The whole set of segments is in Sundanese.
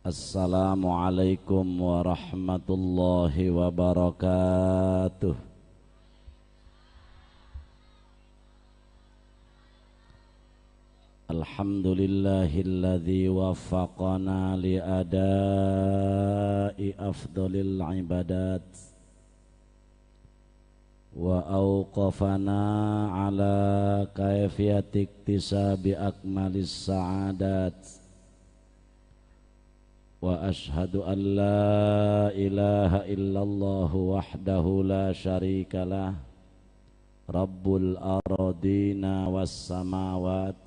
Assalamualaikum warahmatullahi wabarakatuh. Alhamdulillahilladzi waffaqana li adai afdalil ibadat wa awqafana ala kaifiyati iktisabi akmalis sa'adat. Wa ashhadu an la ilaha illallah wahdahu la syarikalah rabbul aradina was samawat.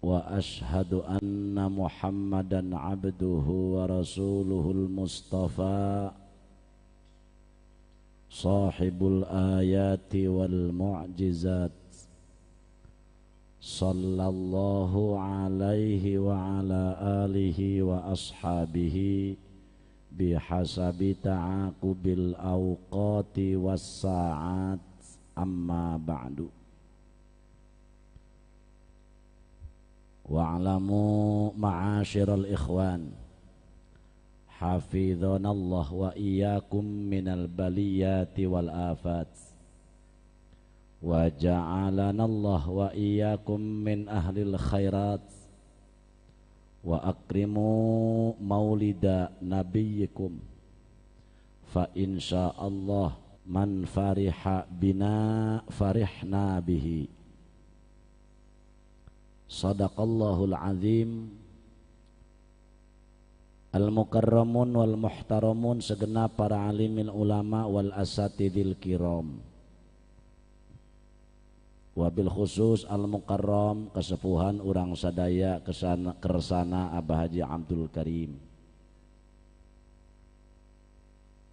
Wa ashhadu anna muhammadan abduhu wa rasuluhul mustafa sahibul ayati wal mu'jizat. Sallallahu alaihi wa ala alihi wa ashabihi bihasabi ta'aqubil awqati was sa'at. Amma ba'du. Wa'lamu ma'asyiral ikhwan hafizanallah wa iyyakum minal baliyati wal afat wa ja'alanallah wa iyyakum min ahlil khairat wa akrimu maulida nabiyyikum fa insyaallah man fariha bina farihna bihi. Sadaqallahul azim. Al-mukarramun wal muhtaramun, segenap para alimin ulama wal asatidil kiram, wabil khusus al-mukarram kesepuhan urang sadaya kesana kersana Abah Haji Abdul Karim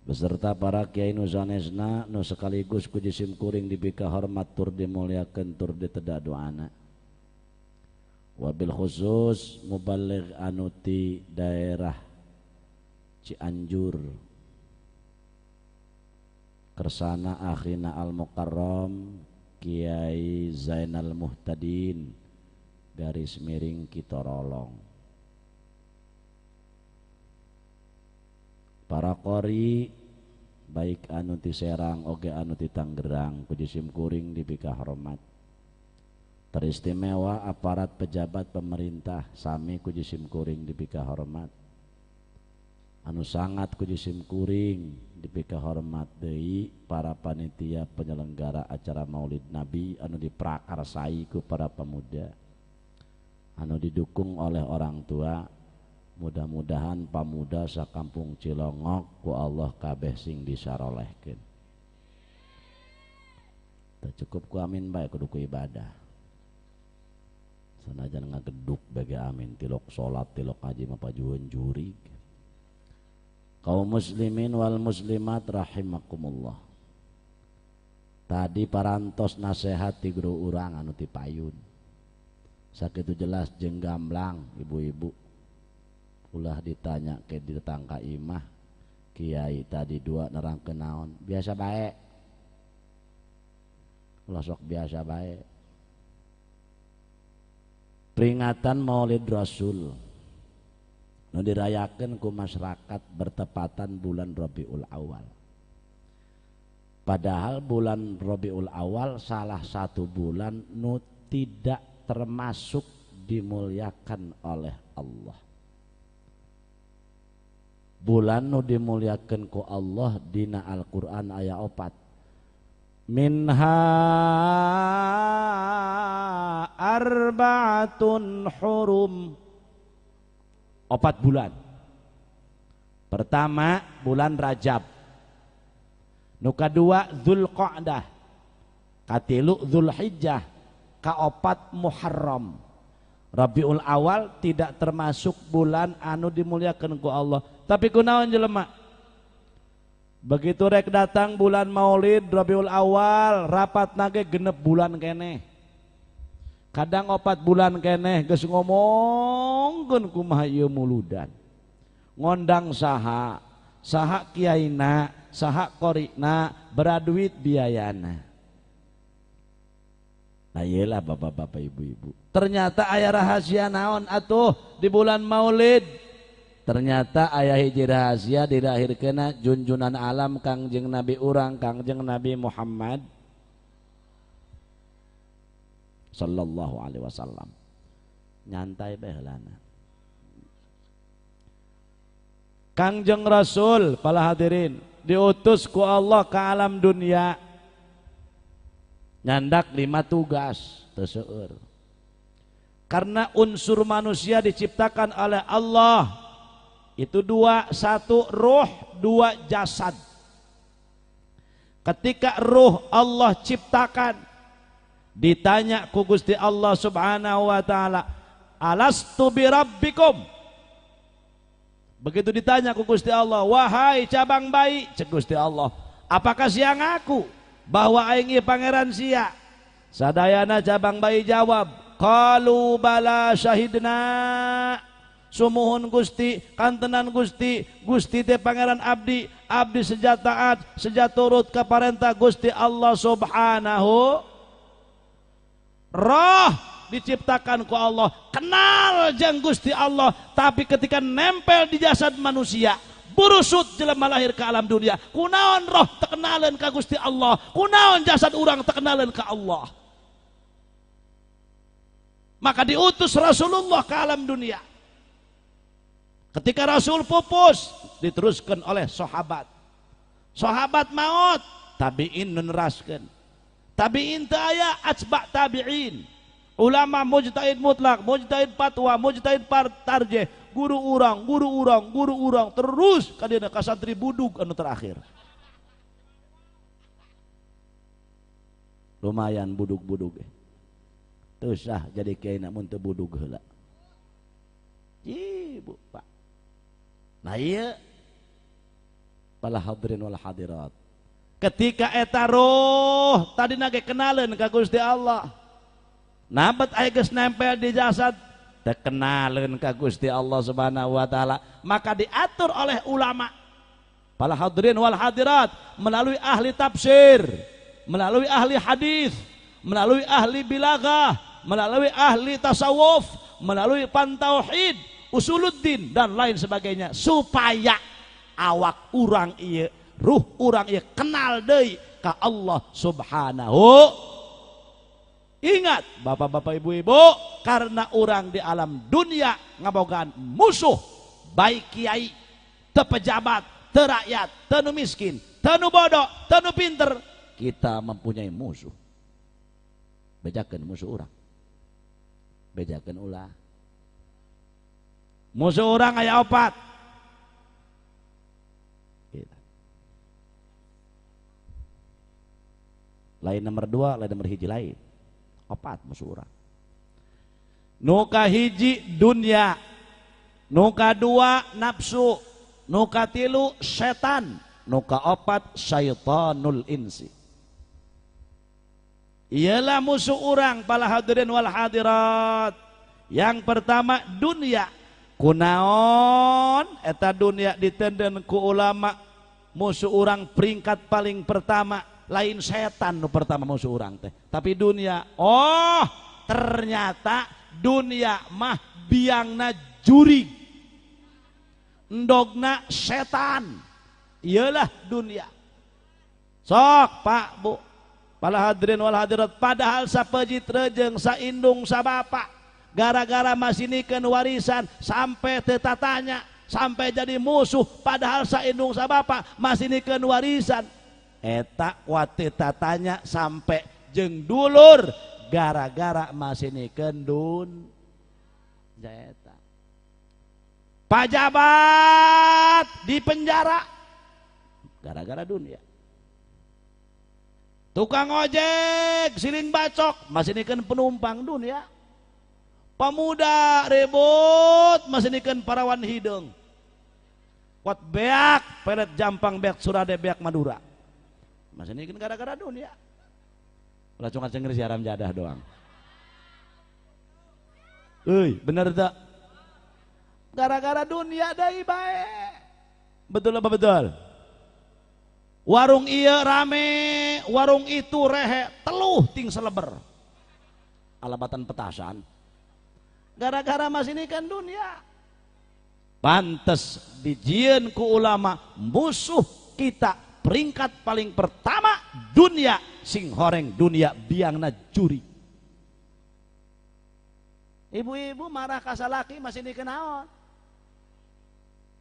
beserta para kiai nu sanesna nu sekaligus ku jisim kuring dibika hormat tur dimuliakeun tur diteda doana. Wabil khusus mubaligh anu ti daerah Cianjur kersana akhina al-mukarram Kiai Zainal Muhtadin garis miring Kitorolong, para qori baik anu ti Serang oge anu ti Tangerang ku jisim kuring dipika hormat. Teristimewa aparat pejabat pemerintah sami ku jisim kuring dipika hormat. Anu sangat ku jisim kuring dipika hormat deui para panitia penyelenggara acara Maulid Nabi anu diprakarsai ku para pemuda anu didukung oleh orang tua. Mudah-mudahan pamuda sakampung Cilongok ku Allah kabeh sing disarolehkeun. Teu cukup ku amin bae kudu ku ibadah. Sanajan ngageduk bage amin tilok salat tilok ngaji mah pajueun jurig. Kaum muslimin wal muslimat rahimakumullah. Tadi parantos nasehat ti guru urang anu ti payun. Sakitu jelas jeung gamblang ibu-ibu. Ulah ditanya ke ditangka imah kiai tadi dua nerangkeun naon, biasa bae. Ulah sok biasa bae. Peringatan Maulid Rasul nu dirayakeun ku masyarakat bertepatan bulan Rabiul Awal. Padahal bulan Rabiul Awal salah satu bulan nu tidak termasuk dimuliakan oleh Allah. Bulan nu dimuliakan ku Allah dina Al-Qur'an aya 4. Minha arba'atun hurum. 4 bulan. Pertama bulan Rajab, nu kadua Dzulqa'dah, katilu Dzulhijjah, kaopat Muharram. Rabiul Awal tidak termasuk bulan anu dimuliakan ku Allah. Tapi kunaon jelema? Begitu rek datang bulan Maulid Rabiul Awal, rapat nage genep bulan keneh. Kadang 4 bulan keneh geus ngomongkeun kumaha ieu muludan. Ngondang saha, saha kiaina, saha qorina, beraduit biayana. Nah iyalah bapak-bapak ibu-ibu. Ternyata aya rahasia naon atuh di bulan Maulid. Ternyata aya hiji rahasia dilahirkeuna junjunan alam Kangjeng Nabi urang Kangjeng Nabi Muhammad sallallahu alaihi wasallam. Nyantai bae heulana. Kangjeng Rasul para hadirin diutus ku Allah ke alam dunia. Nyandak 5 tugas teu seueur. Karena unsur manusia diciptakan oleh Allah itu 2, 1 ruh, 2 jasad. Ketika ruh Allah ciptakan, ditanya ku Gusti Allah Subhanahu wa taala, "Alastu birabbikum?" Begitu ditanya ku Gusti Allah, "Wahai cabang bayi," cek Gusti Allah, "apakah siang aku bahwa aing ieu pangeran sia?" Sadayana cabang bayi jawab, "Qalu bala syahidna." Sumuhun Gusti, kantenan Gusti, Gusti teh pangeran abdi, abdi seja taat, seja turut ka parentah Gusti Allah Subhanahu. Roh diciptakan ku Allah, kenal jeung Gusti Allah, tapi ketika nempel di jasad manusia, burusut jelema lahir ke alam dunia. Kunaon roh terkenalen ka Gusti Allah, kunaon jasad urang terkenalen ka Allah. Maka diutus Rasulullah ke alam dunia. Ketika Rasul pupus, diteruskan oleh sahabat. Sahabat maut, tabi'in neraskeun. Tabi'in teu aya, atba' tabi'in. Ulama mujtahid mutlak, mujtahid fatwa, mujtahid tarjih, guru urang, guru urang, guru urang, terus kadieuna ka santri budug anu terakhir. Lumayan budug-budug. Teu sah jadi kiai namun teu budug heula. Ibu, Pak. Nah iya, para hadirin wal hadirat. Ketika eta roh tadi nage kenalen ka Gusti Allah. Nabat aya geus nempel di jasad, teu kenaleun ka Gusti Allah Subhanahu wa taala, maka diatur oleh ulama. Para hadirin wal hadirat melalui ahli tafsir, melalui ahli hadis, melalui ahli bilaghah, melalui ahli tasawuf, melalui pantauhid, usuluddin dan lain sebagainya, supaya awak urang ieu, ruh urang ieu kenal deui ka Allah Subhanahu. Ingat bapak-bapak ibu-ibu, karena orang di alam dunia ngabogaan musuh, baik kiai, teu pejabat, teu rakyat, teu nu miskin, teu nu bodoh, teu nu pinter, kita mempunyai musuh. Bejakeun musuh urang, bejakeun ulah. Musuh urang aya 4. Lain nomor 2, lain nomor 1 lain. 4 musuh urang. Nu kahiji dunia, nu kadua nafsu, nu katilu setan, nu kaopat syaitanul insi. Ialah musuh urang para hadirin wal hadirat. Yang pertama dunia. Kunaon eta dunia ditenden ku ulama musuh urang peringkat paling pertama. Lain setan nu pertama musuh urang teh, tapi dunia. Oh, ternyata dunia mah biangna jurig, endogna setan. Iyalah dunia. Sok Pak Bu, para hadirin wal hadirat, padahal sapejit rejeng saindung sabapa, gara-gara masih nikeun warisan sampai teu tatanya, sampai jadi musuh, padahal saindung sabapa masih nikeun warisan. Eta kuat tatanya sampai jeng dulur gara-gara masih nikeun dun eta. Pajabat di penjara gara-gara dunia. Tukang ojek siling bacok masih nikeun penumpang dunia. Pemuda ribut masih nikeun parawan hideung. Kuat beak pelet Jampang beak Surade beak Madura. Masih ini kan gara-gara dunia. Ulah cuma cengir si haram jadah doang. Euy, bener tak? Gara-gara dunia deui bae. Betul apa betul? Warung iya rame, warung itu rehe, teluh ting seleber. Alabatan petasan. Gara-gara masih ini kan dunia. Pantes dijieun ku ulama musuh kita peringkat paling pertama dunia, sing horeng dunia biangna juri. Ibu-ibu marah ka salaki masih dikenaon.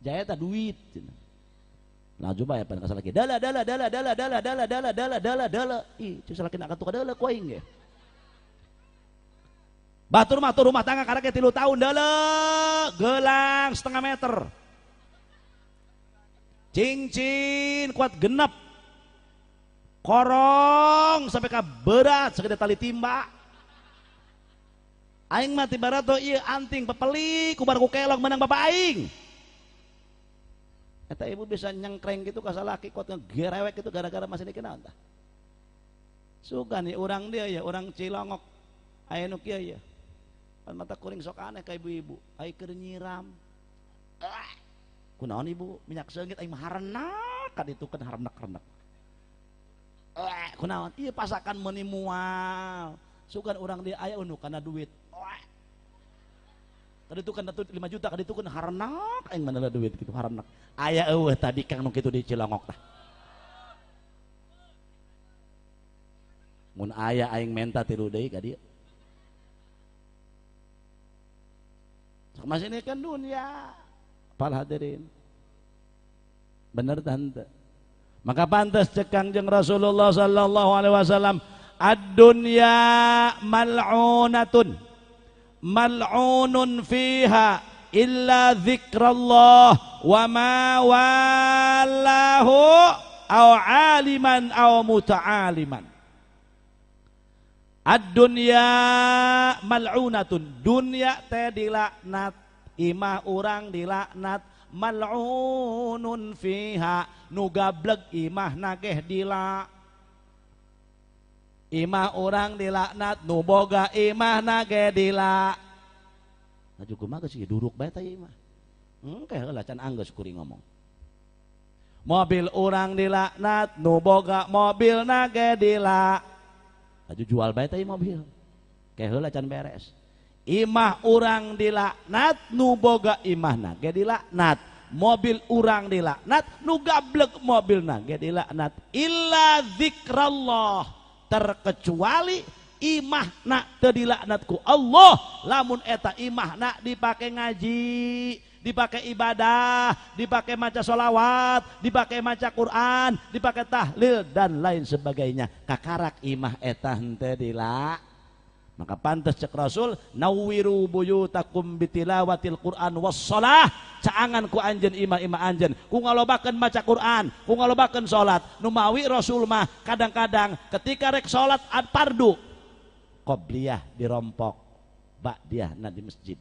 Jaya ta duit. Nah coba ya pan ka salaki. Dala dala dala dala dala dala dala dala dala dala. Ih, cu salaki nak katuka dala ku aing ge. Batur mah rumah tangga karek 3 tahun dala gelang setengah meter. Cincin kuat genep. Korong sampai ka berat segede tali timba. Aing mah ti barato ieu anting pepeli kubar ku kelok menang bapak aing. Eta ibu bisa nyengkreng gitu ka salaki kuat ngegerewek gitu gara-gara masih dikenal tah. Suka nih urang dia ya, urang Cilongok aya nu kieu ya. Pan mata kuring sok aneh ka ibu-ibu, ai keur nyiram. Kunaon ibu minyak seungit aing mah harenak ka ditu kan harenak-harenak. Kunaon ieu pasakan meuni mual. Sugan urang dia aya unu kana duit. Tadi itu kan 5 juta, tadi itu kan harenak aing mana duit gitu harenak. Aya eueuh tadi kang nu kitu di Cilongok tah. Mun aya aing menta tilu deui ka dieu. Masih ini kan dunia. Para hadirin. Bener tante. Maka pantas cek Kangjeng Rasulullah sallallahu alaihi wasallam, ad-dunya mal'unatun mal'unun fiha illa dzikrallah wa ma wallahu aw aliman aw muta'aliman. Ad-dunya mal'unatun, dunya teh dilaknat, imah urang dilaknat, mal'unun fiha nu gableg imah nageh dilak. Imah urang dilaknat, nu boga imah nage dilak. Laju kumaha geus duruk bae tah imah. Engke heula can anggeus kuring ngomong. Mobil urang dilaknat, nu boga mobil nage dilak. Laju jual bae tah mobil. Ke heula can beres. Imah urang dilaknat, nu boga imah nage dilaknat. Mobil urang dilaknat, nu gableg mobil nage dilaknat. Illa zikrallah, terkecuali imah nak teu dilaknat ku Allah. Lamun eta imah nak dipake ngaji, dipakai ibadah, dipakai maca sholawat, dipakai maca Quran, dipakai tahlil dan lain sebagainya. Kakarak imah eta henteu dilak. Maka pantas cek Rasul, nawiru buyutakum bitilawatil Quran wassalah. Caangan ku anjeun imah-imah anjeun, ku ngalobakeun maca Quran, ku ngalobakeun salat. Numawi Rasul mah kadang-kadang ketika rek salat ad fardu, qobliyah dirompok, ba'diyah na di masjid.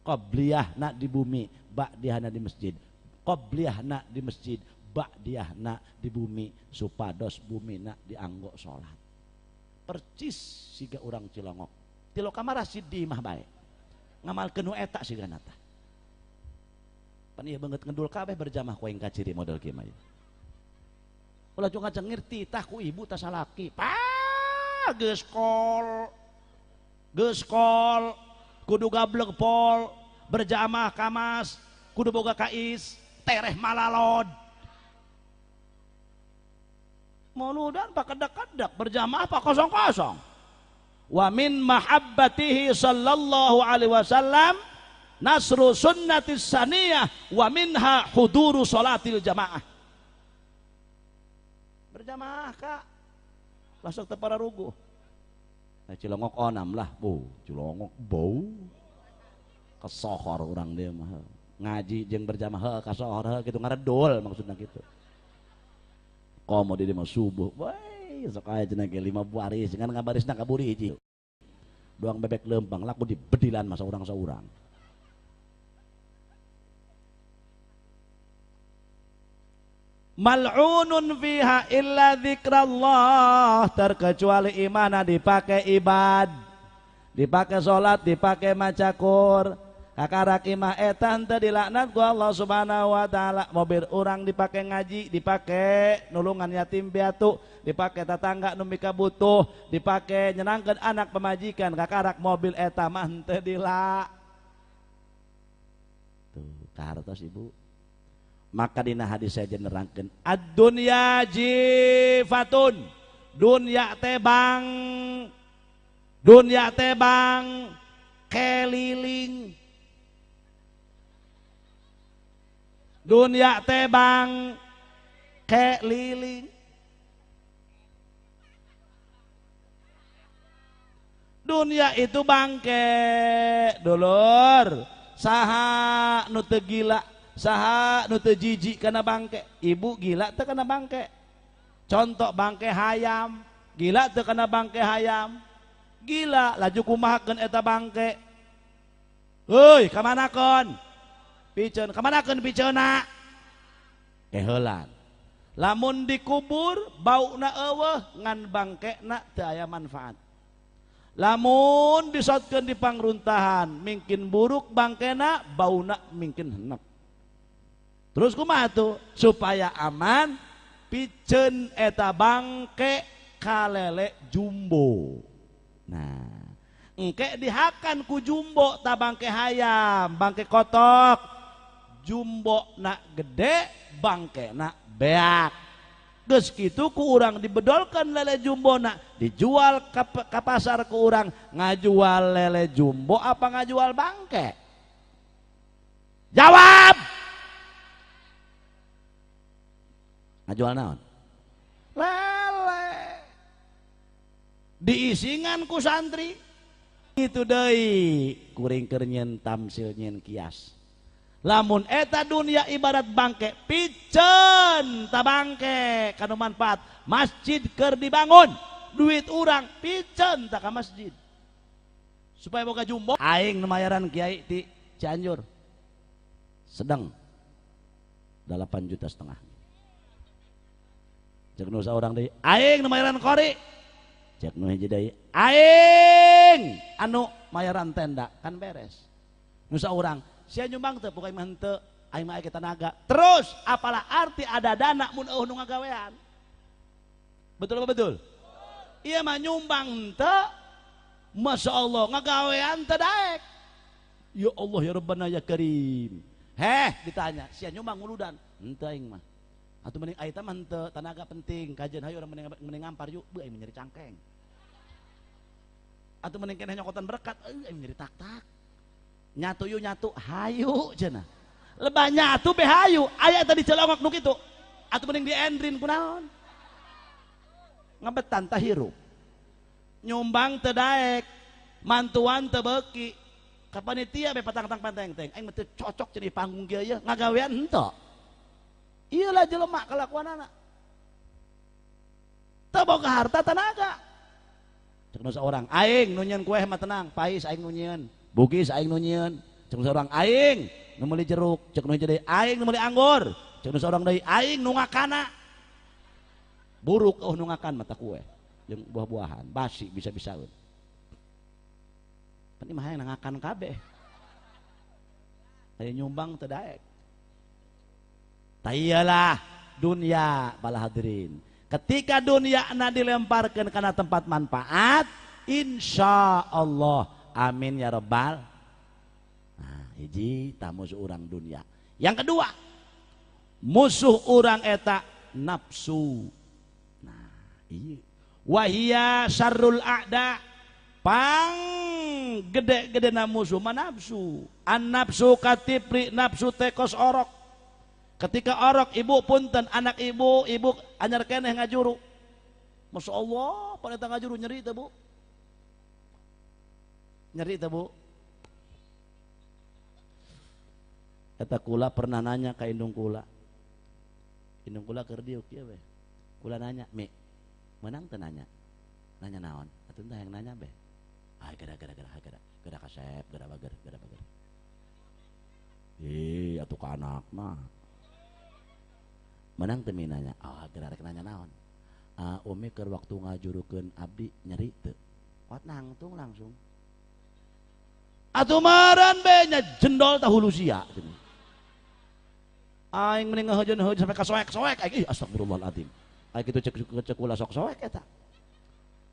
Qobliyah na di bumi, ba'diyah na di masjid. Qobliyah na di masjid, ba'diyah na di bumi, supados bumi na dianggo salat. Percis siga urang Cilongok. Tilo kamar di imah bae. Ngamalkeun nu eta siga nata. Pan ieu beungeut ngendul kabeh berjamaah ku aing kaciri model kieu mah. Ulah cung ngacengir titah ku ibu tah salaki. Pa geus kol. Geus kol, kudu gableg pol, berjamaah kamas, kudu boga kais, tereh malalod. Muludan pak kedak-kedak berjamaah pak kosong-kosong. Wa min mahabbatihi sallallahu alaihi wasallam nasru sunnatis saniyah wa minha huduru salatil jamaah. Berjamaah kak langsung teu pararuguh. Nah, Cilongok onam lah, bu Cilongok bau kesohor orang dia mah ngaji jeung berjamaah kasohor gitu ngaredul maksudna gitu. Komo di mah subuh, woi sok aya cenah ge 5 baris ngan ngabarisna kaburi hiji. Doang bebek lempang laku di bedilan masa urang saurang. Mal'unun fiha illa dzikrallah, terkecuali imana dipakai ibad, dipakai salat, dipakai maca Quran. Kakarak imah eta henteu dilaknat ku Allah Subhanahu wa taala. Mobil urang dipake ngaji, dipake nulungan yatim piatu, dipake tetangga nu mika butuh, dipake nyenangkeun anak pemajikan. Kakarak mobil eta mah henteu dilak. Tuh, kahartos ibu. Maka dina hadis saya nerangkeun ad-dunya jifatun. Dunya teh bang, dunya teh bang keliling. Dunia teh bang keliling. Dunia itu bangke, dulur. Saha nu teu gila, saha nu teu jijik kana bangke. Ibu gila teu kana bangke. Contoh bangke hayam, gila teu kana bangke hayam. Gila laju kumahakeun eta bangke. Heuy, ka manakeun? Piceun, kamanakeun piceunna? Keheulan. Lamun dikubur bauna eueuh ngan bangkena teu aya manfaat. Lamun disotkeun di pangruntahan mingkin buruk bangkena bauna mingkin henek. Terus kumaha tuh? Supaya aman piceun eta bangke kalele jumbo. Nah, engke dihakan ku jumbo ta bangke hayam, bangke kotok. Jumbo nak gede, bangke nak beak. Geus kitu ku urang dibedolkeun lele jumbo nak dijual ke pasar ku urang, ngajual lele jumbo apa ngajual bangke? Jawab. Ngajual naon? Lele. Diisingan ku santri. Itu deui kuring keur nyeun tamsil nyeun kias. Lamun eta dunia ibarat bangke, piceun ta bangke kanu manfaat. Masjid keur dibangun, duit urang piceun ta ka masjid. Supaya boga jumbo. Aing nu mayaran kiai ti Cianjur. Sedang 8,5 juta. Cek nu saurang deui, aing nu mayaran kori. Cek nu hiji deui, aing anu mayaran tenda, kan beres. Nu saurang sia nyumbang teu pokoke mah henteu, aing mah aya tenaga. Terus apalah arti ada dana mun eueuh nu ngagawean. Betul apa betul? Iya mah nyumbang henteu, Masya Allah ngagawean teu daek. Ya Allah ya Rabbana ya Karim. Heh ditanya, sia nyumbang nguludan, henteu aing mah. Atuh mending aing mah henteu, tenaga penting, kajian hayu urang mending ngampar yuk, beuh aing nyeri cangkeng. Atuh mending keneh nyokotan berkat, euy aing nyeri tak-tak. Nyatu yu nyatu hayu cenah. Lebah nyatu be hayu, aya tadi celongok nu kitu. Atuh mending diendrin kunaon? Ngebetan tah hirup. Nyumbang teu daek, mantuan teu beuki. Ka panitia be patang-tang panteng-teng. Aing mah teu cocok cenah panggung kieu ye, ngagawean henteu. Ieu lah jelema kalakuanana. Teu boga harta tenaga. Cek nu saurang, aing nu nyieun kueh mah tenang, pais aing nu nyieun. Bugis aing nu nyieun, cek nu saurang aing nu meuli jeruk, cek nu hiji deui aing nu meuli anggur, cek nu saurang deui aing nu ngakana. Buruk eueuh nu ngakan mata kue jeung buah-buahan, basi bisa-bisaeun. Pan imah hayang ngakan kabeh. Aya nyumbang teu daek. Tah iyalah dunia bala hadirin. Ketika dunia na dilemparkeun kana tempat manfaat, insyaallah amin ya rabbal. Nah, hiji ta musuh urang dunia. Yang kedua, musuh urang eta nafsu. Nah, iya. Wahia syarrul a'da. Pang gede-gedena musuh mah nafsu. An nafsu katipri, nafsu tekos orok. Ketika orok ibu punten anak ibu, ibu anyar keneh ngajuru. Masya Allah, pan eta ngajuru nyeri teh bu. Nyeri teh bu. Eta kula pernah nanya ka indung kula. Indung kula keur diuk ieu we. Kula nanya, "Mi, menang teu nanya?" Nanya naon? Atuh tah yang nanya be. Ah, gara-gara gara gara kasep, gara bager, gara bager. Ih, atuh ka anak mah. Menang teu mi nanya? Ah, gara rek nanya naon? Ah, umi keur waktu ngajurukeun abdi nyeri teu? Kuat nangtung langsung. Atuh meureun be nya jendol tah hulu sia. Aing mending ngeujeun-eujeun sampai kasoek-soek aing ih astagfirullahaladzim. Aing kitu cek ulah sok soek eta.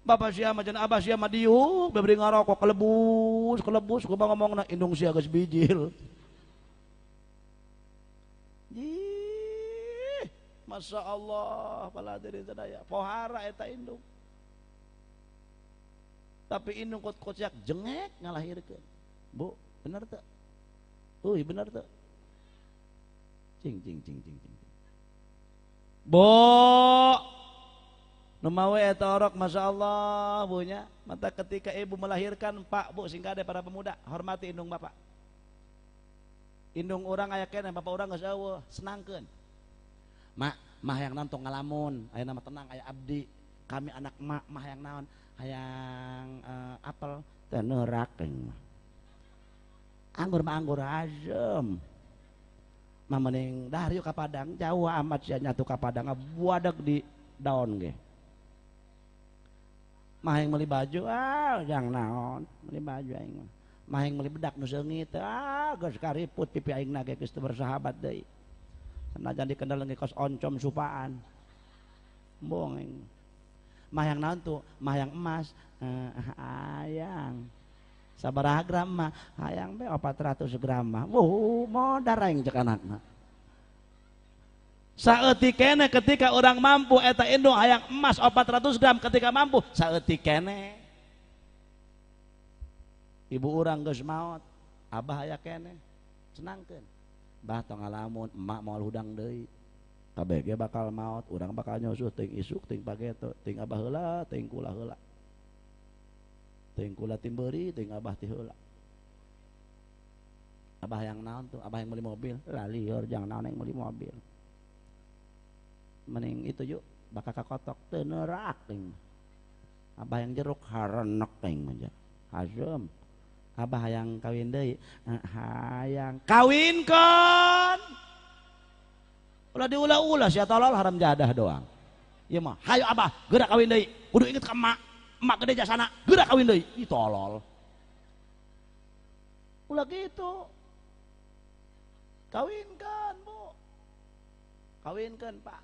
Bapak sia mah cenah abah sia mah diuk beberi ngarokok kelebus kelebus kumaha ngomongna indung sia geus bijil. Ih, Masya Allah, para hadirin sadaya, pohara eta indung. Tapi indung kot-kocak jengek ngalahirkeun. Bu, bener teu? Euy, bener teu? Cing cing cing cing cing. Bu, nu mawe eta orok Masya Allah bunya. Mata ketika ibu melahirkan pak bu singkade para pemuda hormati indung bapak. Indung orang aya keneh bapak urang geus eueuh senangkeun. Mak mah hayang naon tong ngalamun, aya nama tenang aya abdi. Kami anak mak mah hayang naon? Hayang apel teh neurak mah. Anggur mah anggur azem. Mah mending dahar yuk ka Padang, jauh amat sia nyatu ka Padang buadeg di daun ge. Mah yang beli baju, ah jang naon, beli baju aing mah. Mah yang beli bedak nu seungit, ah geus kariput pipi aing na ge geus teu bersahabat deui. Sanajan dikendal ge kos oncom supaan. Embung aing. Mah yang naon tuh, mah yang emas, hayang. Sabaraha gram mah, hayang be 400 gram mah. Wuh, modar aing cek anakna. Saeutik keneh ketika orang mampu eta indung hayang emas 400 gram ketika mampu saeutik keneh. Ibu urang geus maot, abah aya keneh. Senangkeun. Bah tong ngalamun, emak moal hudang deui. Kabeh ge bakal maot, urang bakal nyusuh teuing isuk teuing pageto, teuing abah heula, teuing kula heula. Teuing kula timberi, teuing abah ti heula. Abah yang naon tuh? Abah yang beli mobil. Lah lieur jang naon yang beli mobil. Mending itu yuk bakal kakotok teu neurak ting. Abah yang jeruk harenek ting aja. Hazem. Abah hayang kawin deui, hayang kawinkeun. Ulah diulah-ulah sia tolol haram jadah doang. Ieu mah hayu abah geura kawin deui. Kudu inget ka emak. Emak gede jasana, geura kawin deui. Ih tolol. Ulah gitu. Kawinkeun, Bu. Kawinkeun, Pak.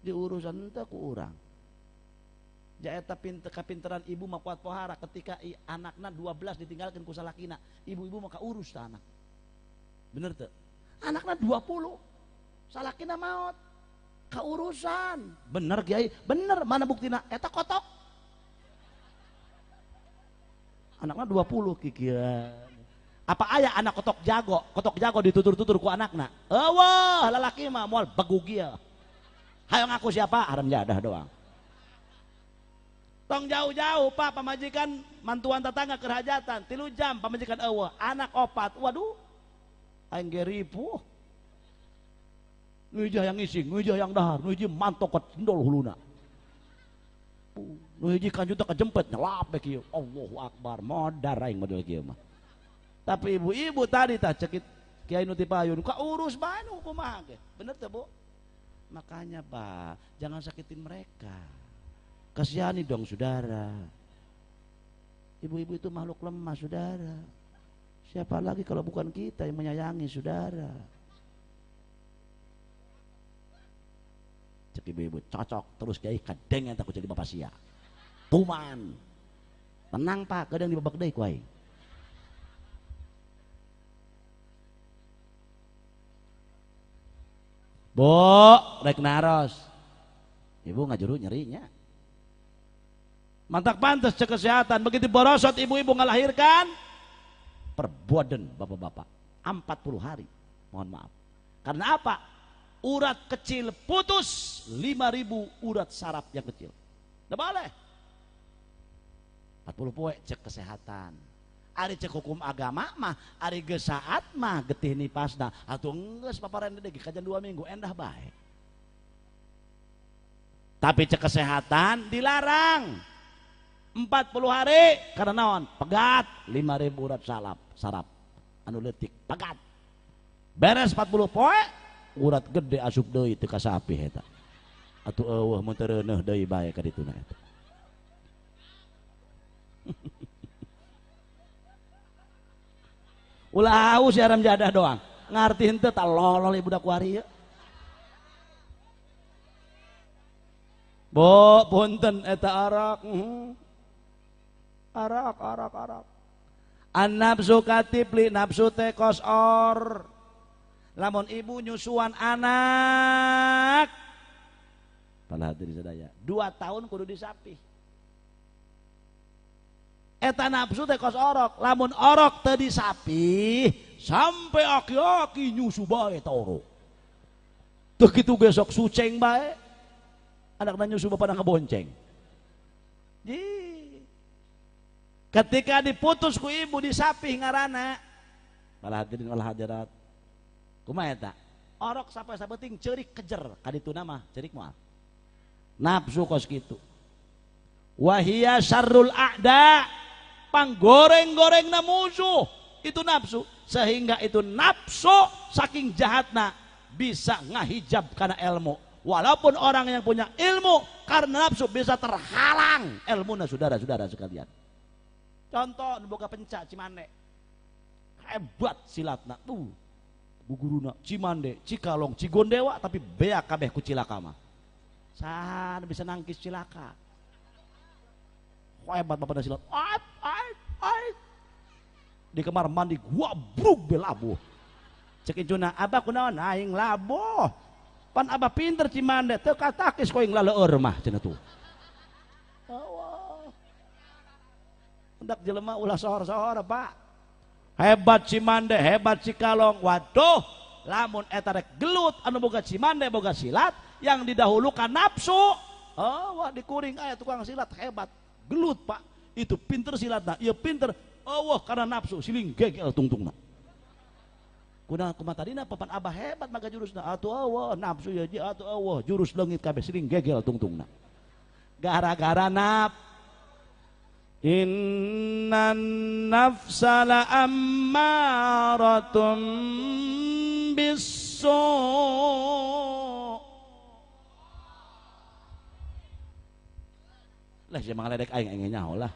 Diurusan teh ku urang. Jaeta pinter kapinteran ibu mah kuat pohara ketika anakna 12 ditinggalkeun ku salakina, ibu-ibu mah kaurus ta anak. Bener teu? Anakna 20, salakina maot. Kaurusan. Bener kiai, bener mana buktina? Eta kotok. Anakna 20 kikieu. Apa aya anak kotok jago ditutur-tutur ku anakna. Eueuh, lalaki mah moal begug ieu. Hayo ngaku siapa? Haram jadah doang. Tong jauh-jauh pak pamajikan mantuan tetangga keur hajatan 3 jam pamajikan eueuh, anak 4. Waduh. Aing ge ripuh. Nu hiji hayang ngising, nu hiji hayang dahar, nu hiji mantok kendol huluna. Nu hiji kanjut kajempet nyelap we kieu. Allahu akbar, modar aing model kieu mah. Tapi ibu-ibu tadi tah cekit kiai nu ti payun, kaurus bae nu kumaha ge. Bener teu, Bu? Makanya Pak, jangan sakitin mereka. Kasihani dong saudara. Ibu-ibu itu makhluk lemah saudara. Siapa lagi kalau bukan kita yang menyayangi saudara. Cek ibu-ibu cocok terus kiai kadeng yang takut jadi bapak sia. Tuman. Tenang Pak, kadang dibabak deui ku aing. Bu, rek naros. Ibu ngajuru nyerinya. Mantak pantes cek kesehatan. Begitu borosot ibu-ibu ngalahirkan, perboden bapak-bapak. 40 hari. Mohon maaf. Karena apa? Urat kecil putus, 5.000 urat saraf yang kecil. Nggak boleh. 40 poe cek kesehatan. Ari cek hukum agama mah, ari geus saat mah getih nipasna. Atuh geus paparan deui kajian 2 minggu endah bae. Tapi cek kesehatan dilarang. 40 hari karena naon? Pegat 5.000 urat saraf anu leutik pegat. Beres 40 poe urat gede asup deui teu kasapih eta. Atuh eueuh mun teu reuneuh deui bae ka dituna eta. Ulah haus ya haram jadah doang. Ngarti henteu tah lolol ieu budak kuari ieu. Bo punten eta arak. Arak arak arak. An nafsu katibli nafsu teh kosor. Lamun ibu nyusuan anak. Para hadirin sadaya, 2 tahun kudu disapih. Eta nafsu teh kos orok, lamun orok teu disapih sampai aki-aki nyusu bae ta orok. Teu kitu ge sok suceng bae. Anakna nyusu bapana ngebonceng. Ji. Ketika diputus ku ibu disapih ngaranna. Para hadirin wal hadirat. Kumaha eta? Orok sampai sabeting ceurik kejer kadituna mah ceurik moal. Nafsu kos kitu. Wahia syarrul a'da, panggoreng-gorengna musuh itu nafsu, sehingga itu nafsu saking jahatna bisa ngahijab karena ilmu. Walaupun orang yang punya ilmu karena nafsu bisa terhalang ilmuna, saudara-saudara sekalian. Contoh nu boga penca Cimande, hebat silatna tuh guguruna Cimande, Cikalong, Cigondewa, tapi beak kabeh ku cilaka mah. Saha bisa nangkis cilaka. Hebat bapak silat. Ait, ait, ait. Di kamar mandi gua bruk belabuh. Cek incuna, abah kunaon aing labuh. Pan abah pinter Cimande teu katakis koing laleur mah cenah tuh. Allah. Hendak jelema ulah sohor-sohor, Pak. Hebat Cimande, hebat Cikalong. Waduh, lamun eta rek gelut anu boga Cimande boga silat yang didahulukan nafsu. Oh, wah dikuring aya tukang silat hebat. Gelut pak, itu pinter silatna, iya pinter. Allah karena nafsu siling gegel tungtungna. Kuna kumaha tadina papan abah hebat maga jurusna, atuh Allah nafsu ya ji atuh Allah jurus leungit kabeh siling gegel tungtungna. Gara-gara naf. Innan nafsa la ammaratum bisu. Lah siapa ngaledek aing aing nyaho lah.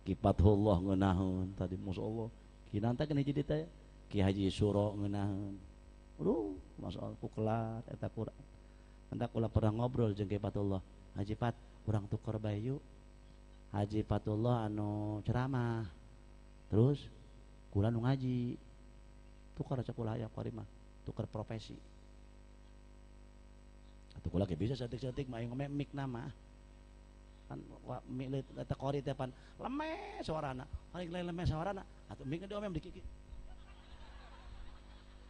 Kipathullah ngeunaheun tadi masyaallah. Kinanta kan hiji teh Ki Haji Suro ngeunaheun. Aduh, masyaallah ku kelar eta Quran. Hendak kula pernah ngobrol jeung Ki Patullah. Haji Pat, urang tuker bae yuk. Haji Patullah anu ceramah. Terus kula nu ngaji. Tukar cek kula aya kuari mah. Tukar profesi. Atuh kula ge bisa saeutik-saeutik mah aing ngomeh mik nama. Kan mik eta kori teh pan leme suarana. Paling lain leme suarana atuh mik diomem dikiki.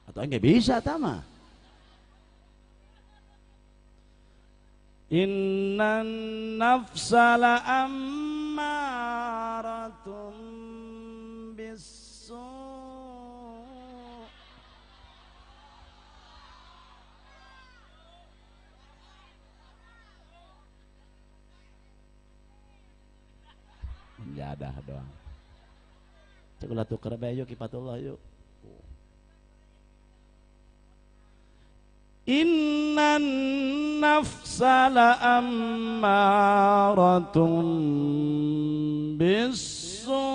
Atuh aing ge bisa tah mah. Innan nafsa la ammaratum bisu. Jadah doang. Cek ulah tuker bae yuk Kipatullah yuk. Innan nafsa la ammaratum bisu.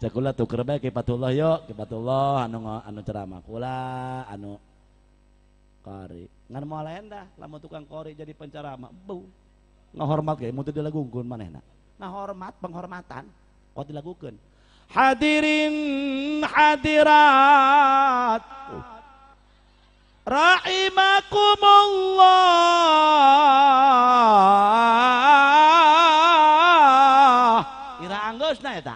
Cek ulah tuker bae Kipatullah yuk, Kipatullah anu ceramah kula anu kori. Ngan moal endah lamun tukang kori jadi penceramah. Bu. Ngahormat ge mun teu dilagungkeun manehna. Ngahormat penghormatan kok dilagukeun. Hadirin hadirat rahimakumullah. Ira anggeusna eta.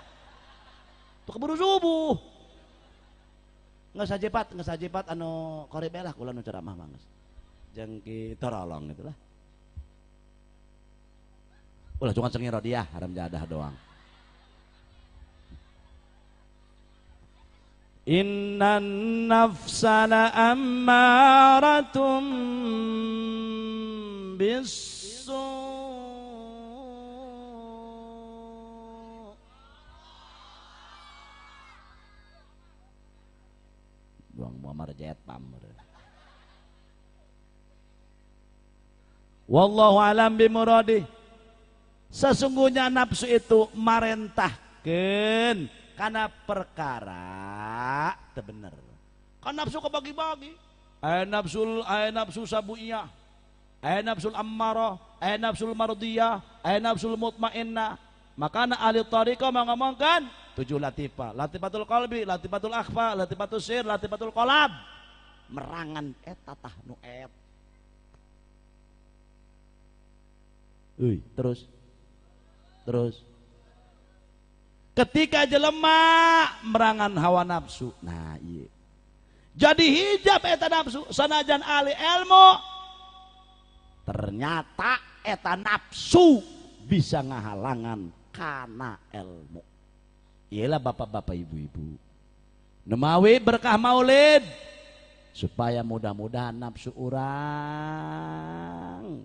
Tuh keburu subuh. Geus sajepat anu kori belah kula nu ceramah mah geus. Jeung ki torolong itulah. Ulah cuma cengi rodiah haram jadah doang. Innan nafsa la ammaratum bisu. Buang Muammar jet pam. Wallahu alam bimuradih. Sesungguhnya nafsu itu marentahkeun kana perkara teu bener. Kan nafsu kebagi-bagi. Aya nafsu sabuiyah, aya nafsul ammarah, aya nafsul mardiyah, aya nafsul mutmainnah. Makana ahli tariqah mengomongkan 7 latifah, latifatul qalbi, latifatul akhfa, latifatul sir, latifatul qalab. Merangan eta tah nu et. Uy, terus. Ketika jelema merangan hawa nafsu, nah iya. Jadi hijab eta nafsu, sanajan ahli ilmu, ternyata eta nafsu bisa ngahalangan kana ilmu. Iyalah bapak-bapak ibu-ibu. Nemawi berkah maulid supaya mudah-mudahan nafsu urang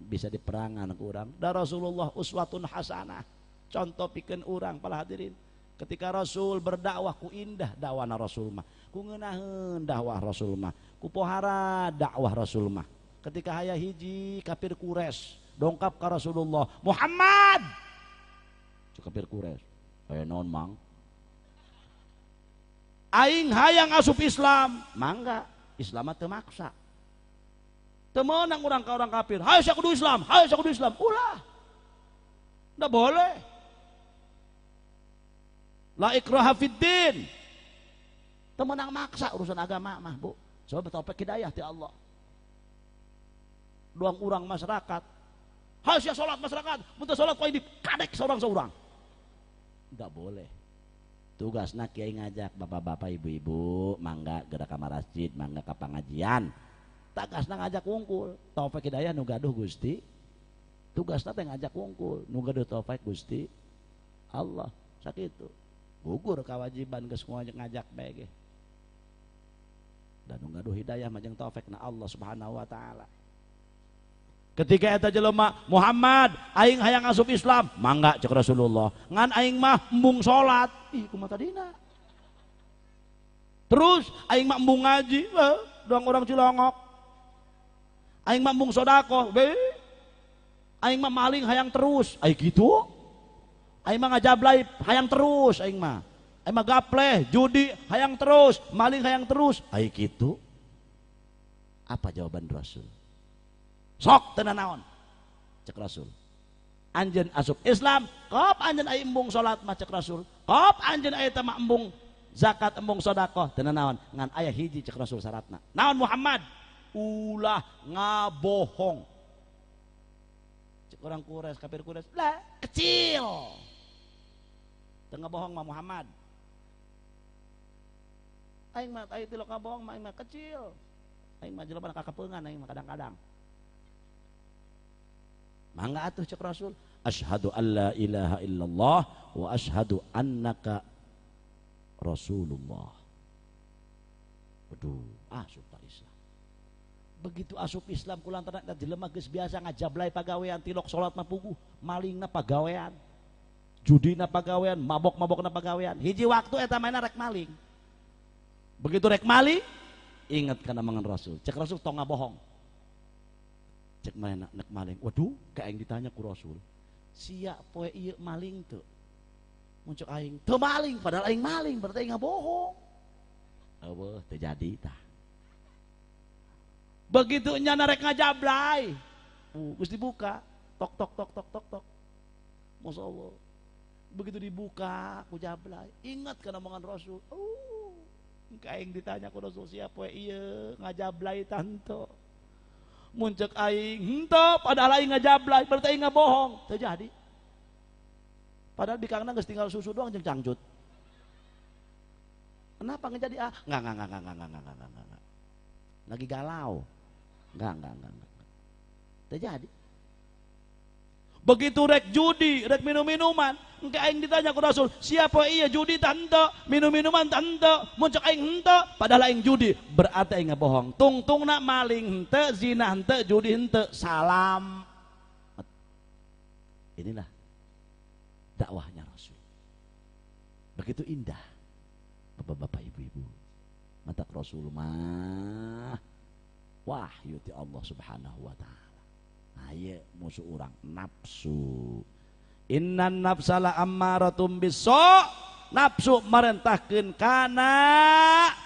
bisa diperangan ku urang. Da Rasulullah uswatun hasanah, contoh pikeun urang para hadirin. Ketika Rasul berdakwah ku indah dakwana Rasul mah, ku ngeunaheun dakwah Rasul mah, ku pohara dakwah Rasul mah. Ketika haya hiji kafir Quraisy dongkap ka Rasulullah, Muhammad. Cuk kafir Quraisy, aya naon mang? Aing hayang asup Islam, mangga. Islam teu maksa. Teu meunang urang ka orang kafir. Hayo sia kudu Islam, hayo sia kudu Islam. Ulah. Ndak boleh. La ikraha fid din. Teu meunang maksa urusan agama mah, Bu. Sebab taufik hidayah ti Allah. Doang urang masyarakat. Hayo sia salat masyarakat, mun teu salat koe dikadek seorang-seorang. Ndak boleh. Tugasna kiai ngajak bapak-bapak ibu-ibu mangga gerak ka masjid, mangga ka pangajian. Tugasna ngajak wungkul, taufik hidayah nu gaduh Gusti. Tugasna teh ngajak wungkul, nu gaduh taufik Gusti Allah. Sakitu. Gugur kewajiban geus ngajak bae ge. Dan nu gaduh hidayah mah jeung taufik na Allah Subhanahu wa taala. Ketika eta jelema Muhammad aing hayang asup Islam, mangga cek Rasulullah. Ngan aing mah embung salat. Ih kumaha tadina. Terus aing mah embung ngaji, doang orang Cilongok. Aing mah embung sedekah, be. Aing mah maling hayang terus. Aing gitu. Aing mah ngajablay hayang terus aing mah. Aing mah gapleh, judi hayang terus, maling hayang terus. Aing gitu. Apa jawaban Rasul? Sok teu nanaon cek Rasul. Anjeun asup Islam, kop anjeun aya embung salat mah cek Rasul. Kop anjeun aya teh mah embung zakat, embung sedekah teu nanaon. Ngan aya hiji cek Rasul syaratna. Naon Muhammad? Ulah ngabohong. Cek orang Quraisy, kafir Quraisy, lah kecil. Teu ngabohong mah Muhammad. Aing mah aya tilok ngabohong mah aing mah kecil. Aing mah jelema kakapeungan aing mah kadang-kadang. Mangga atuh cek Rasul, asyhadu alla ilaha illallah wa asyhadu annaka Rasulullah. Aduh, asup ta Islam. Begitu asup Islam kulantaran eta jelema geus biasa ngajablay pagawean, tilok salat mah puguh, malingna pagawean, judina pagawean, mabok-mabokna pagawean. Hiji waktu eta mainna rek maling. Begitu rek maling, ingat kana mangan Rasul. Cek Rasul tong ngabohong. Cek mana nek maling, waduh, kayak yang ditanya ku Rasul, sia poe ieu maling teu? Muncul aing, teu maling, padahal aing maling, berarti aing ngabohong. Eueuh, teu jadi tah. Begitu nya narek ngajablay, geus dibuka, tok tok tok tok tok tok. Masya Allah. Begitu dibuka ku jablay, ingat kana omongan Rasul. Kayak yang ditanya ku Rasul, sia poe ieu ngajablay tanto. Muncul aing henteu padahal aing ngajablay berarti aing ngabohong. Teu jadi. Padahal bikangna geus tinggal susu doang jeung cangcut. Kenapa ngejadi ah? Enggak. Lagi galau. Enggak. Teu jadi. Begitu rek judi, rek minum-minuman, engke aing ditanya ku Rasul, siapa iya judi tante, minum-minuman tante, muncul aing henteu, padahal aing judi, berarti aing ngebohong. Tungtungna maling henteu, zina henteu, judi henteu, salam. Inilah dakwahnya Rasul. Begitu indah. Bapak-bapak, ibu-ibu. Mata Rasul mah wahyu ti Allah Subhanahu wa taala. Nah, Nah ieu musuh urang nafsu. Innan nafsala ammaratum bisu, nafsu marentahkeun kana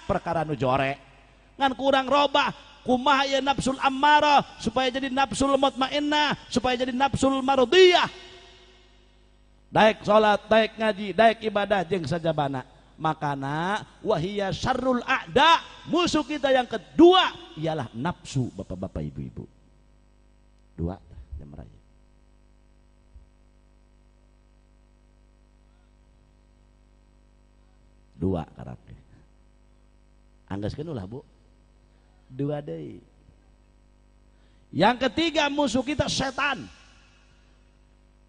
perkara nu jore. Ngan kurang robah kumaha ieu nafsul ammarah supaya jadi nafsul mutmainnah, supaya jadi nafsul mardiyah. Daek salat, daek ngaji, daek ibadah jeung sajabana. Makana wahia syarrul a'da, musuh kita yang kedua ialah nafsu bapak-bapak ibu-ibu. Dua jam raya. Dua karakter. Anggaskeun ulah Bu. Dua deui. Yang ketiga musuh kita setan.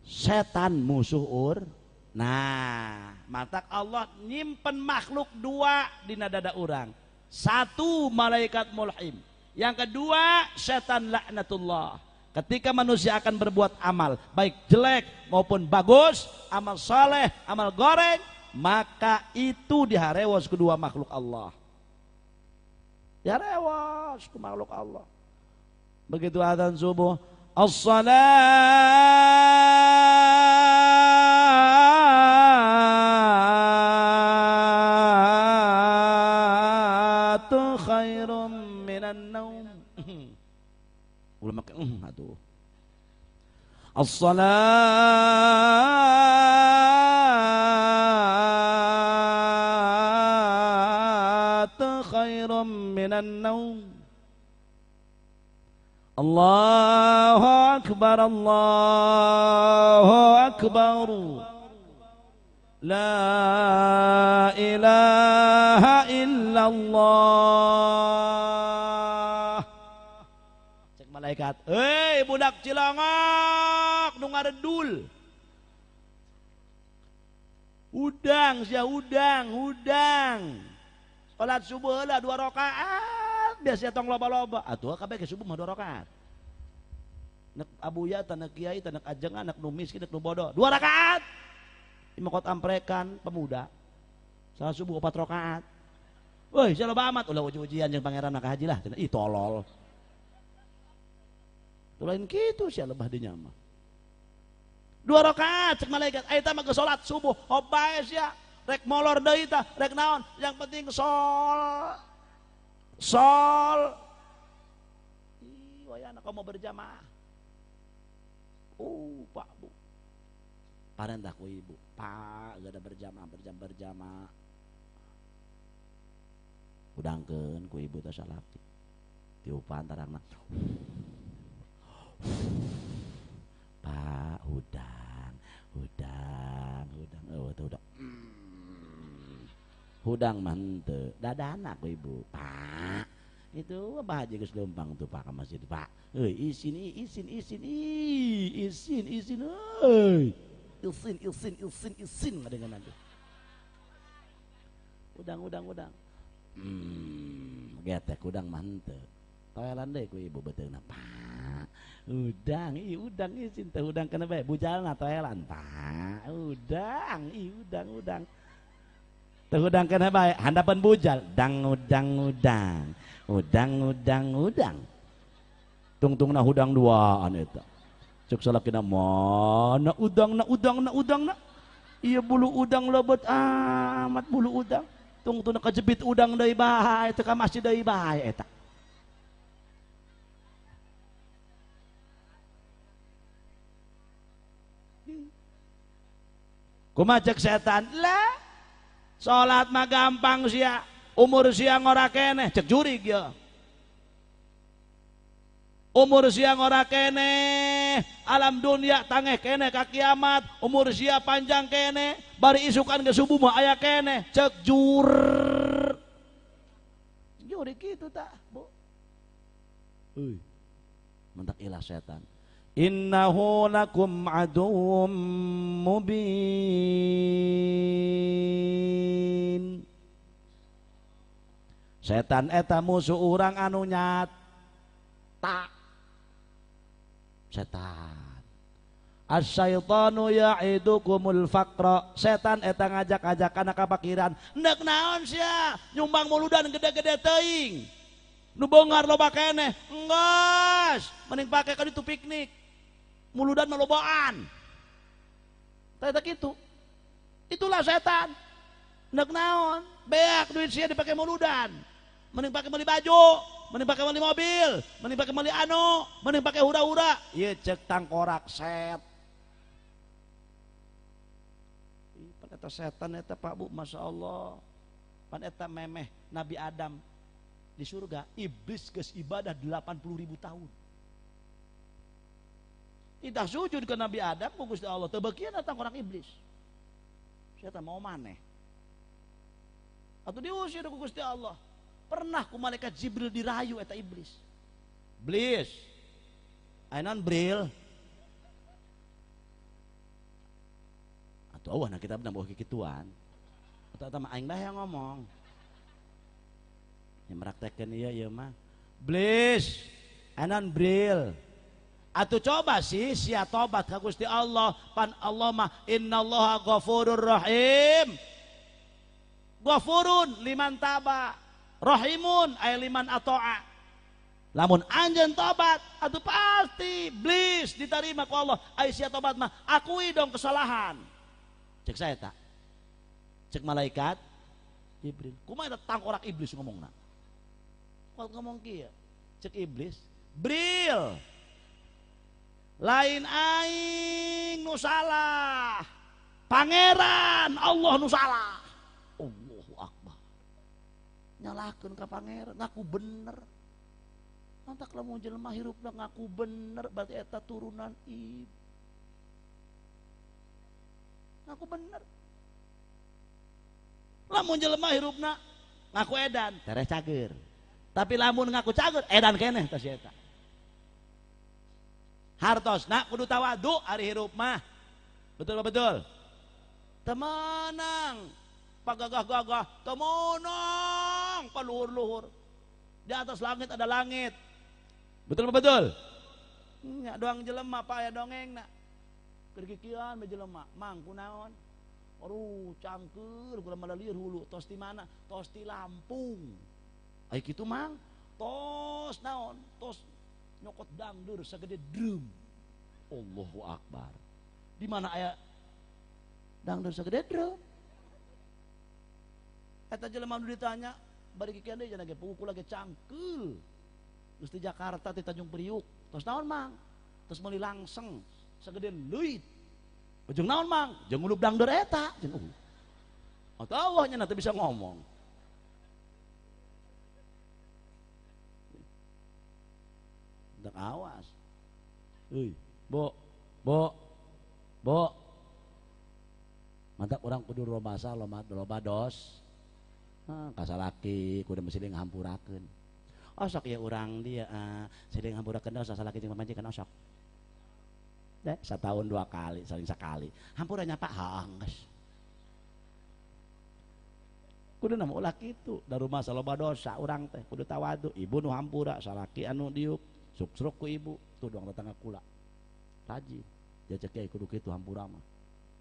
Setan musuh ur. Nah, matak Allah nyimpen makhluk dua dina dada urang. Satu malaikat mulhim, yang kedua setan laknatullah. Ketika manusia akan berbuat amal, baik jelek maupun bagus, amal soleh, amal goreng, maka itu diharewos kedua makhluk Allah. Diharewos ke makhluk Allah. Begitu azan subuh, as-salatu khairum minan naum. Ulah make atuh. As-salatu khairum minan naum. Allahu akbar, Allahu akbar. La ilaha illallah. Cek malaikat, hei budak Cilongok nu ngaredul. Udang sia udang, udang. Salat subuh heula 2 rakaat, biasa tong loba-loba. Atuh kabeh ke subuh mah 2 rakaat. Nek abuya tanah kiai tanah ajengan nek nu miskin nek nu bodoh 2 rakaat. Imokot amprekan pemuda. Salat subuh 4 rakaat. Woi, sia loba amat ulah uji-ujian jeung pangeran nak haji lah. Ih tolol. Lain kitu sia lebah dinya mah. 2 rakaat cek malaikat, eta mah geus salat subuh, hobae sia. Rek molor deui tah, rek naon, yang penting sol. Sol. Ih, wayana kamu berjamaah. Pak Bu. Parentah ku ibu, Pak, gak ada berjamaah, berjamaah. Udangkeun ku ibu teh salaki. Tiupan tarangna. Pak, udang, udang, udang, oh teu udang. Hudang mah henteu, dadana ku ibu. Pak, itu abah haji geus leumpang tuh Pak ka masjid, Pak. Euy, isin isin isin isin isin euy. Isin isin isin isin ngadengeun tuh. Udang udang udang. Getek udang mah henteu. Toelan deui ku ibu beuteungna, Pak. Udang, ih udang isin teh udang kana bae bujalna toelan, Pak. Udang, ih udang udang. Teh udang kana bae handapan bujal, dang udang udang. Udang udang udang. Tungtungna hudang duaan eta. Cek salakina mana udang na udang na udang na. Ieu bulu udang lebet amat bulu udang. Tungtungna kajebit udang deui bae teu ka masjid deui bae eta. Kumaha cek setan? Lah, salat mah gampang sia, umur sia ngora keneh, cek jurig ya. Umur sia ngora keneh, alam dunia tangeh keneh ka kiamat, umur sia panjang keneh, bari isukan ke subuh mah aya keneh, cek jur. Jurig kitu tah, Bu. Euy. Mentak ilah setan. Innahu lakum aduwwum mubin. Setan eta musuh urang anu nyata. Setan. Asyaitanu ya'idukumul faqra. Setan eta ngajak-ajak kana kapakiran. Neuk naon sia? Nyumbang muludan gede-gede teuing. Nu beunghar loba keneh. Enggeus, mending pake ka ditu piknik. Muludan malobaan. Tah eta kitu. Itulah setan. Nek naon? Beak duit sia dipake muludan. Mending pake beli baju, mending pake beli mobil, mending pake beli anu, mending pake hura-hura. Ieu cek tangkorak set. Ih, pan eta setan eta Pak Bu, Masya Allah. Pan eta memeh Nabi Adam di surga, iblis geus ibadah 80.000 tahun. Tidak sujud ke Nabi Adam ku Gusti Allah, teu beukian tangkorak iblis. Setan mau maneh. Atau diusir ku Gusti Allah. Pernah ku malaikat Jibril dirayu eta iblis. Iblis. Ainan bril. Atau awah nah kita benar bawa kikituan. Atau eta mah aing dah yang ngomong. Yang meraktekeun ieu ieu mah. Iblis. Ainan bril. Atuh coba sih sia tobat ka Gusti Allah, pan Allah mah innallaha ghafurur rahim. Ghafurun liman taba, rahimun ay liman ato'a. Lamun anjeun tobat atuh pasti iblis diterima ku Allah. Ai sia tobat mah akui dong kesalahan. Cek saya tak? Cek malaikat Jibril. Kumaha eta tangkorak iblis ngomongna? Kuat ngomong kieu. Cek iblis, "Bril, lain aing nu salah, pangeran Allah nu salah." Allahu Akbar. Nyalahkeun ka pangeran, ngaku bener. Mantak lamun jelema hirupna ngaku bener berarti eta turunan iblis. Ngaku bener. Lamun jelema hirupna ngaku edan, tereh cager. Tapi lamun ngaku cager, edan keneh tah si eta. Hartosna kudu tawadu ari hirup mah. Betul betul. Temenang pagagah-gagah, temenang paluhur-luhur. Di atas langit ada langit. Betul betul. Nya doang jelema pak aya dongengna. Keur kikieuan we jelema, mang kunaon? Aduh, cangkeur kula malalieur hulu, tos di mana? Tos di Lampung. Ai kitu mang, tos naon? Tos nyokot dangdur segede drum. Allahu Akbar. Di mana aya dangdur segede drum? Eta jelema nu ditanya bari kikian deui cenah ge pukul lagi cangkeul. Geus di Jakarta ti Tanjung Priuk. Tos naon mang? Tos meuli langseng segede leuit. Ujung naon mang? Jeung ngulup dangdur eta. Jeung atau Allah nya teu bisa ngomong. Dak awas. Euy, bo, bo, bo. Mantap orang kudu robasa loba dos. Kasalaki kudu mesti ngahampurakeun. Osok ya urang dia silih ngahampurakeun dosa salaki jeung pamajikan osok. Deh, setahun dua kali, saling sekali. Hampuranya Pak, geus. Kudu nama ulah kitu, da rumah saloba dosa urang teh kudu tawadu, ibu nu hampura, salaki anu diuk. Suksruk ku ibu, tuh doang tetangga kula. Rajin. Dia cek kiai kudu kitu hampura mah.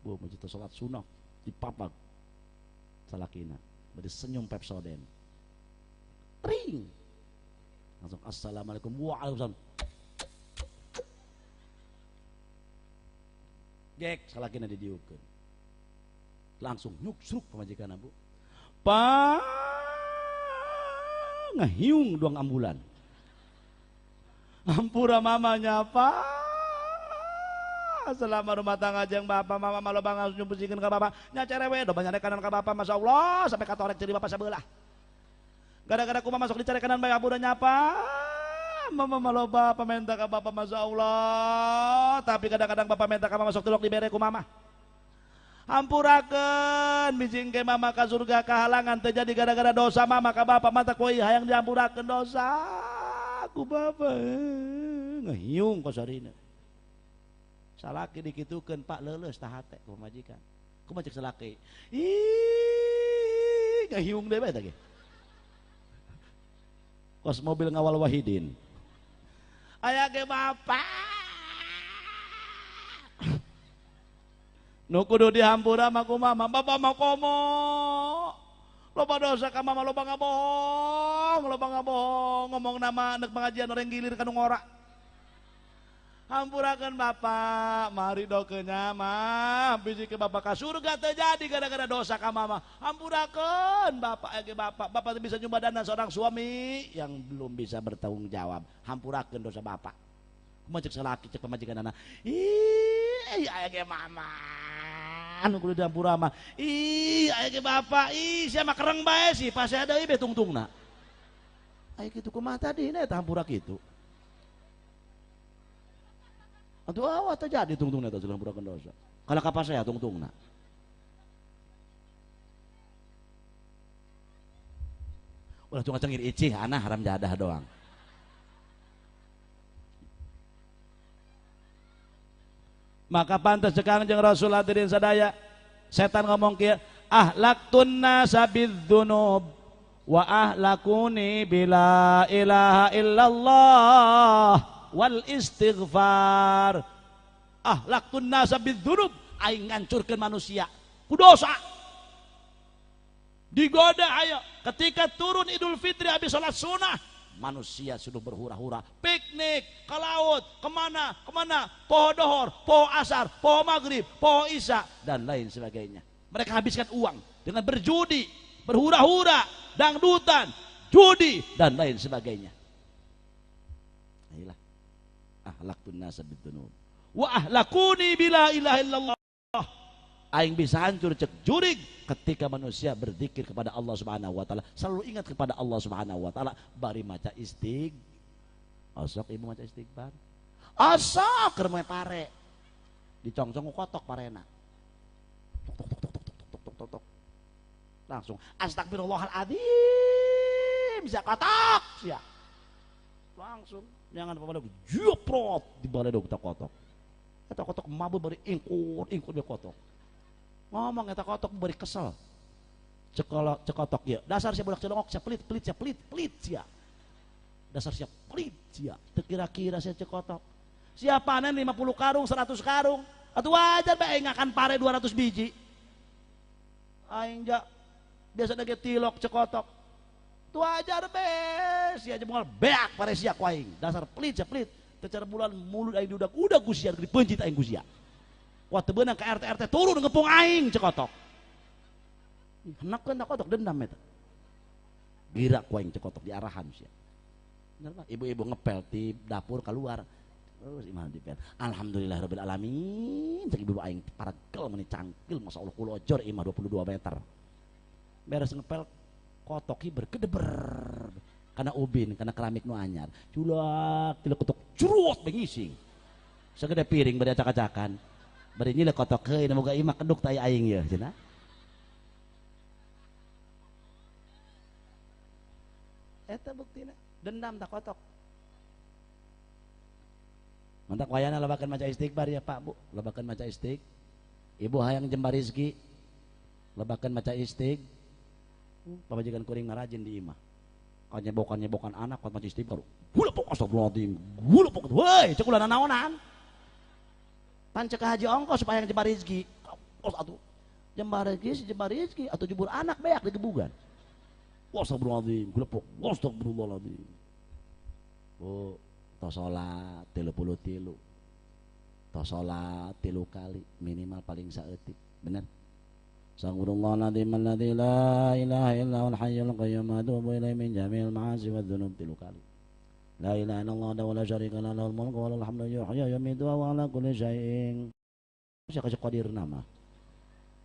Bu masjid salat sunah dipapag. Salakina bari senyum Pepsoden. Ring. Langsung assalamualaikum waalaikumsalam. Gek salakina didiukeun. Langsung nyuksruk pamajikan Bu. Pa ngahiung doang ambulan. Hampura mamanya Pak. Selama rumah tangga jeung bapak mama malu banget nyumpusikeun ka bapak. Nya cerewe do banyak kanan ka bapak Masya Allah sampai katorek jadi bapak sabelah. Gara-gara kumaha masuk dicari kanan bae hampura nyapa. Mama malu bapak minta ka bapak Masya Allah. Tapi kadang-kadang bapak minta ka mama sok tilok dibere ku mama. Hampurakeun bijing ke mama ka surga kahalangan terjadi gara-gara dosa mama ka bapak mata koi hayang dihampurakeun dosa. Ku bapak ngehiung kosarina. Salaki dikitukeun Pak leuleus tah hate ku pamajikan. Kumaha cek salaki? Ih, ngehiung deui bae tah ge. Kos mobil ngawal Wahidin. Aya ge bapak. Nu kudu dihampura mah ku mama, bapak mah komo. Loba dosa ka mama, loba ngabohong, ngomong nama nek pengajian orang gilir kanu ngora. Hampurakeun bapak, mari dokeunnya mah bisi ke bapak ka surga terjadi gara-gara dosa ka mama. Hampurakeun bapak ge bapak, bapak bisa nyumbadana seorang suami yang belum bisa bertanggung jawab. Hampurakeun dosa bapak. Kumaha cek salaki cek pamajikanana. Ih, aya ge mama. Anu kudu dihampura mah. Ih, aya ge bapak, ih sia mah kereng bae sih, pasea deui be tungtungna. Aya kitu kumaha tadi eta hampura kitu. Atuh awak terjadi tungtungna eta hampurakeun dosa. Kalau kapas saya tungtungna. Ulah cuma cengir icih anah haram jadah doang. Maka pantas cekang jeung Rasul hadirin sadaya. Setan ngomong kieu, ahlaktun nasa bidzunub wa ahlakuni bila ilaha illallah wal istighfar. Ahlaktun nasa bidzunub, aing ngancurkeun manusia ku dosa. Digoda ayo ketika turun Idul Fitri habis salat sunnah, manusia sudah berhura-hura, piknik ke laut, kemana kemana, poho dohor, poho asar, poho maghrib, poho isya dan lain sebagainya. Mereka habiskan uang dengan berjudi, berhura-hura, dangdutan, judi dan lain sebagainya. Ayolah, ahlaktun nasa bidzunub wa ahlakuni bila ilaha illallah. Aing bisa hancur cek jurig ketika manusia berzikir kepada Allah Subhanahu wa taala, selalu ingat kepada Allah Subhanahu wa taala, bari maca istig. Osok ibu maca istighfar. Osok keur moe pare. Dicongcong kotok parena. Tok tok tok tok tok tok tok tok. Langsung astagfirullahaladzim, sia kotok sia. Langsung jangan apa-apa jeprot di baledog tak kotok. Eta kotok mabur bari ingkur ingkur dia kotok. Ngomong eta kotok beri kesel. Cekolok cekotok ya. Dasar sia budak celongok sia pelit pelit sia pelit pelit sia. Dasar sia pelit sia. Teu kira-kira sia cekotok. Sia panen 50 karung, 100 karung. Atuh wajar bae aing ngakan pare 200 biji. Aing ja biasa ge tilok cekotok. Tuh wajar be sia jemol beak pare sia ku aing. Dasar pelit sia pelit. Teu cara bulan mulut aing diudak udah ku sia dipencit aing ku sia. Wah teu beunang ka RT RT turun ngepung aing cekotok. Henakeun da kotok dendam eta. Gira ku aing cekotok diarahan sia. Ibu-ibu ngepel ti dapur keluar. Terus imah dipel. Alhamdulillahirabbil alamin. Cek ibu aing paragel meuni cangkil masyaallah kulojor imah 22 meter. Beres ngepel kotok hiber kedeber kana ubin kana keramik nu anyar. Culak tilek kotok curut bengising. Sagede piring bari acak-acakan. Bari nyilek kotok heuy moga imah keduk tai aing yeuh cenah. Eta buktina dendam tak kotok. Mantak wayana lobakeun maca istighfar ya Pak Bu, lobakeun maca istig. Ibu hayang jembar rezeki, lobakeun maca istig. Pamajikan kuring marajin di imah. Kanyebokan-nyebokan anak kuat maca istighfar. Gulepok astagfirullahaladzim, gulepok. Woi, cek ulah nanaonan. Pan cek haji ongkos supaya yang jembar rezeki. Ongkos atuh. Jembar rezeki, si jembar rezeki atau jebur anak beak digebugan. Astagfirullahaladzim, gulepok. Astagfirullahaladzim. Bu, tos salat 33. Tos salat 3 kali minimal paling saeutik. Bener? Astagfirullahaladzim alladzi la ilaha illa huwal hayyul qayyum atubu ilaihi min jami'il ma'asi wadzunub 3 kali. La ilaha illallah wa la syarika lahu lahul mulku wa lahul hamdu yuhyi wa yumiitu wa huwa ala kulli syai'in. Bisa kasih qadir nama.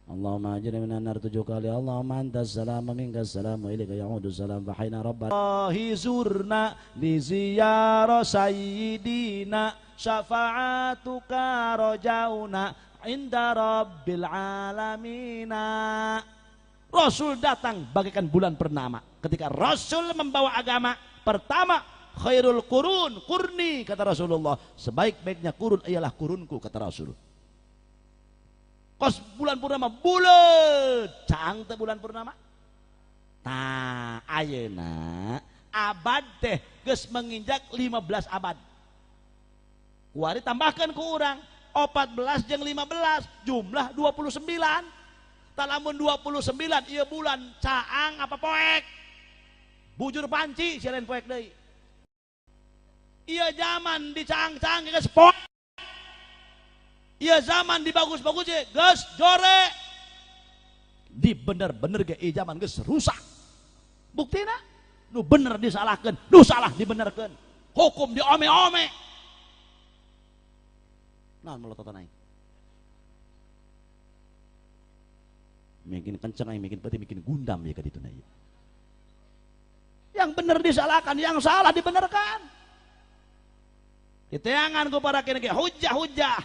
Allahumma ajirni minan nar 7 kali. Allahumma antas salam wa minkas salam wa ilaika ya'udu salam fa hayna rabbana zurna li ziyara sayyidina syafa'atuka rojauna inda rabbil alamina. Rasul datang bagaikan bulan purnama. Ketika Rasul membawa agama pertama, khairul qurun qurni, kata Rasulullah. Sebaik-baiknya kurun ialah kurunku, kata Rasul. Kos bulan purnama bulat, cang teh bulan purnama. Tah ayeuna abad teh geus menginjak 15 abad. Kuari tambahkan ku urang 14 jeung 15 jumlah 29. Tah lamun 29 ieu bulan caang apa poek? Bujur panci sia lain poek deui. Ieu zaman dicaang-caang geus poek. Ieu zaman dibagus-bagus ge geus jore. Di bener-bener ge ieu zaman geus rusak. Buktina nu bener disalahkeun, nu salah dibenerkeun. Hukum diome-ome. Naon melototan aing? Bikin kenceng aing, bikin peti, bikin gundam ya ka ditu na ieu. Yang bener disalahkan, yang salah dibenerkan. Diteangan ku para kene ge hujah-hujah.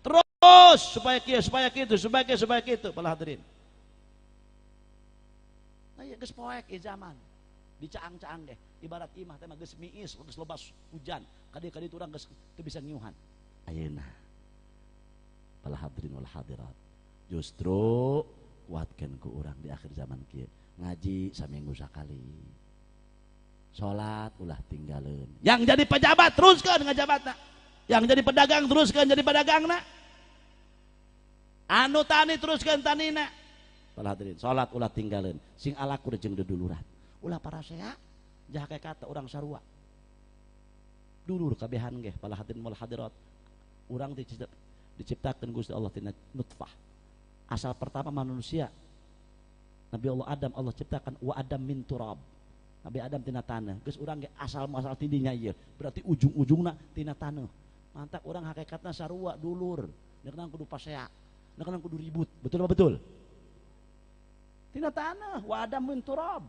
Terus supaya kieu, supaya kitu, supaya kieu, supaya kitu, para hadirin. Nah ieu geus poek ieu zaman. Dicaang-caang ge, ibarat imah teh mah geus miis, geus loba hujan, kadieu-kadieu urang geus teu bisa ngiuhan. Ayeuna para hadirin wal hadirat, justru kuatkeun ku urang di akhir zaman kieu, ngaji saminggu sakali. Salat ulah tinggalin. Yang jadi pejabat teruskan ngajabatna. Yang jadi pedagang teruskan jadi pedagangna. Anu tani teruskan tanina. Para hadirin, salat ulah tinggalin. Sing alakur jeung deduluran. Ulah parasea jah kata urang sarua. Dulur kabehan ge para hadirin wal hadirat. Urang diciptakeun Gusti Allah tina nutfah. Asal pertama manusia Nabi Allah Adam, Allah ciptakan wa Adam min turab. Nabi Adam tina tanah. Geus urang ge asal muasal tidinya ieu. Berarti ujung-ujungna tina tanah. Mantap urang hakikatna sarua dulur. Neukna kudu pasea. Neukna kudu ribut. Betul apa betul? Tina tanah wa Adam min turab.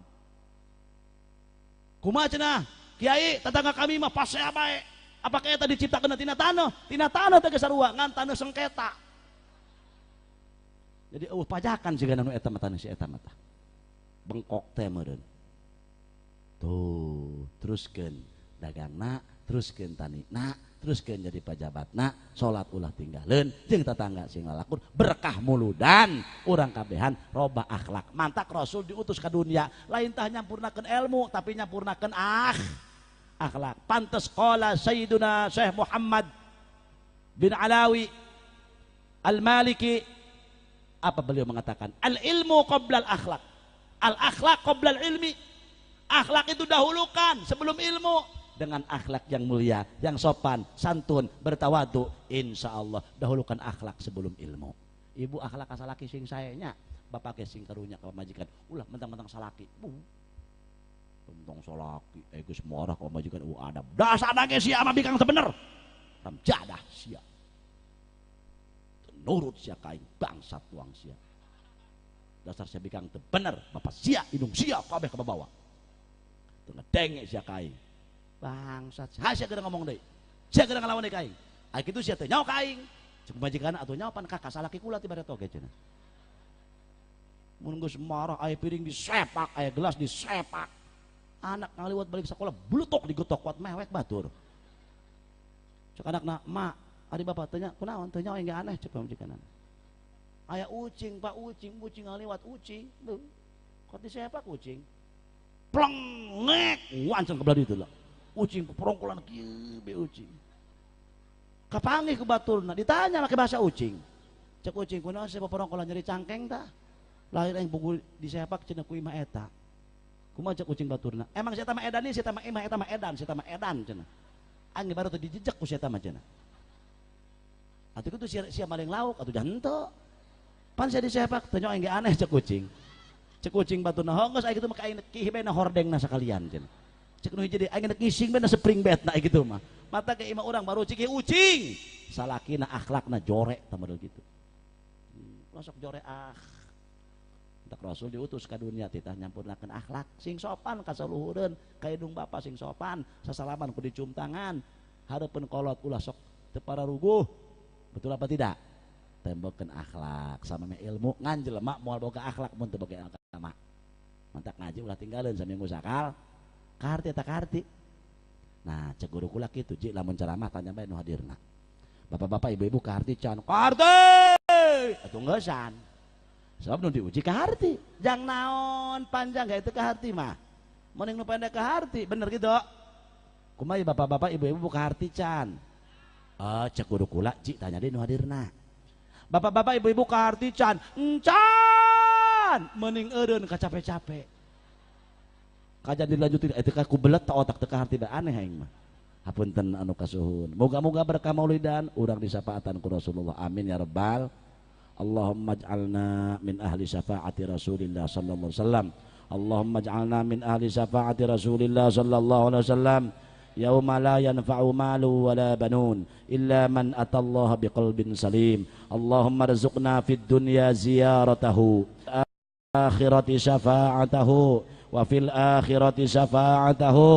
Kumaha cenah? Kiai tetangga kami mah pasea bae. Apakah eta diciptakeun tina tanah? Tina tanah teh geus sarua ngan tanah sengketa. Jadi eueuh pajakan siga nu eta mah tanah si eta mah tah. Bengkok teh meureun. Tuh, teruskeun dagangna, teruskeun tanina, teruskeun jadi pajabatna, salat ulah tinggaleun, jeung tetangga sing lalakun, berkah muludan, urang kabehan robah akhlak. Mantak Rasul diutus ka dunia, lain tah nyampurnakeun ilmu, tapi nyampurnakeun akhlak. Pantes qala Sayyiduna Syekh Muhammad bin Alawi Al-Maliki, apa beliau mengatakan? Al ilmu qabla al akhlak, al akhlak qabla al ilmi. Akhlak itu dahulukan sebelum ilmu. Dengan akhlak yang mulia, yang sopan, santun, bertawadu, insya Allah dahulukan akhlak sebelum ilmu. Ibu akhlak kasalaki sing saenya, bapak ke sing karunya ka pamajikan. Ulah mentang-mentang salaki. Mentang salaki, geus marah ka pamajikan, adab. Dasar ge sia mah bikang teu bener. Ramjadah sia. Nurut sia ka aing bangsat tuang sia. Dasar sia bikang teu bener, bapak sia, indung sia kabeh ka bawa. Ngedenge sia ka aing. Bangsat. Ha sia geura ngomong deui. Sia geura ngalawan deui ka aing. Ai kitu sia teh nyaho ka aing. Ceuk majikan atuh nyaho pan kakak salaki kula ti bareto ge cenah. Mun geus marah aya piring disepak, aya gelas disepak. Anak ngaliwat balik sekolah blutok digetok kuat mewek batur. Cek anakna, "Mak, ari bapak teh nya kunaon teh nyaho aing ge aneh ceuk pamajikanna." Aya ucing, Pak, ucing, ucing ngaliwat ucing. Kok disepak ucing? Plengek wanceng ke belah ditu lah. Ucing peperongkolan kieu be ucing. Kapanggih ku baturna ditanya make bahasa ucing. Cek ucing kunaon sia peperongkolan nyeri cangkeng tah? Lahir aing pukul disepak cenah ku imah eta. Kumaha cek ucing baturna? Emang sia mah edan sia mah imah eta mah edan, sia mah edan cenah. Aing baru teu dijejek ku sia mah cenah. Atuh kitu sia maling lauk atuh henteu. Pan sia disepak teh aing ge aneh cek ucing. Cek ucing baturna geus aing kitu mah aing kieu bae na hordengna sakalian cenah. Cek nu hiji deui aing rek ngising bae na spring bed na kitu mah. Mata ke imah urang baru cik ucing. Salakina akhlakna jorek tah model kitu. Masuk jore ah. Tak Rasul diutus ka dunia titah nyampurnakeun akhlak sing sopan ka saluhureun, ka indung bapa sing sopan, sasalaman ku dicium tangan, hareupeun kolot ulah sok teu pararuguh. Betul apa tidak? Tembokkeun akhlak sama ilmu ngan jelema moal boga akhlak mun teu boga agama. Mantak ngaji ulah tinggalin saminggu sakal. Kaharti eta kaharti. Nah, cek guru kula kitu ji lamun ceramah tanya bae nu hadirna. Bapak-bapak, ibu-ibu kaharti can. Kaharti! Atuh ngeusan. Sebab nu diuji kaharti. Jang naon panjang ga itu kaharti mah. Mending nu pendek kaharti, bener gitu. Kumaha bapak-bapak, ibu-ibu kaharti can. Cek guru kula ji tanya deui nu hadirna. Bapak-bapak, ibu-ibu kaharti can. Encan! Mending eureun ka capek-capek. Kajan dilanjutin eta ka ku belet ta otak teu kaharti bae aneh aing mah. Hapunten anu kasuhun. Moga-moga berkah maulidan urang disapaatan ku Rasulullah. Amin ya rabbal. Allahumma ij'alna min ahli syafaati Rasulillah sallallahu alaihi wasallam. Allahumma ij'alna min ahli syafaati Rasulillah sallallahu alaihi wasallam. Yauma la yanfa'u malu wala banun illa man atallaha biqalbin salim. Allahumma rzuqna fid dunya ziyaratahu, akhirati syafa'atahu, wa fil akhirati syafa'atahu,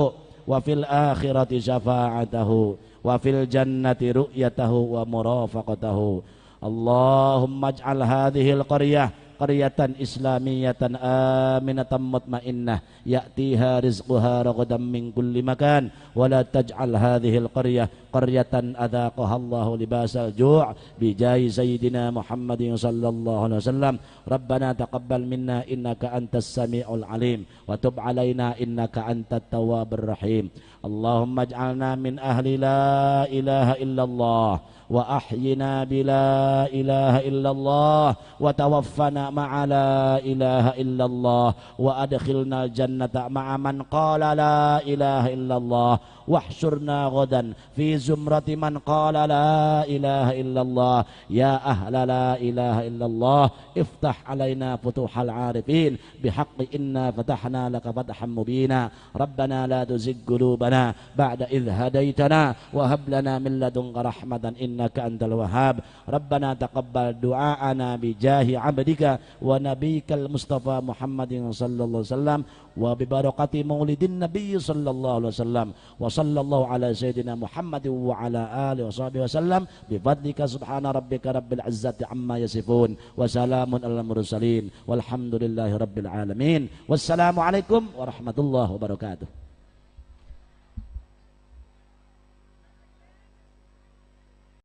wa fil akhirati syafa'atahu, wa fil jannati ru'yatahu wa murafaqatahu. Allahumma ij'al hadhil qaryah qaryatan islamiyatan aminatan mutmainnah ya'tiha rizquha ragadan min kulli makan wa la taj'al hadhil qaryah qaryatan adzaqaha Allahu libasal ju' bijahi sayyidina Muhammadin sallallahu alaihi wasallam. Rabbana taqabbal minna innaka antas samiul alim wa tub alaina innaka antat tawwabur rahim. Allahumma ij'alna min ahli la ilaha illallah wa ahyina bila ilaha illallah wa tawaffana ma'a la ilaha illallah wa adkhilna jannata ma'a man qala la ilaha illallah wahsyurna ghadan fi zumrati man qala la ilaha illallah. Ya ahla la ilaha illallah iftah alaina futuhal arifin bihaqqi inna fatahna laka fathan mubina. Rabbana la tuzigh qulubana ba'da idh hadaitana wa hab lana min ladunka rahmatan innaka antal wahhab. Rabbana taqabbal du'aana bijahi 'abdika wa nabiyyikal mustafa Muhammadin sallallahu alaihi wasallam wa bi barakati maulidin nabiy sallallahu alaihi wasallam wa sallallahu ala sayyidina Muhammad wa ala alihi wa sahbihi wasallam bi fadlika subhana rabbika rabbil izzati amma yasifun wa salamun alal mursalin walhamdulillahi rabbil alamin. Wassalamu alaikum warahmatullahi wabarakatuh.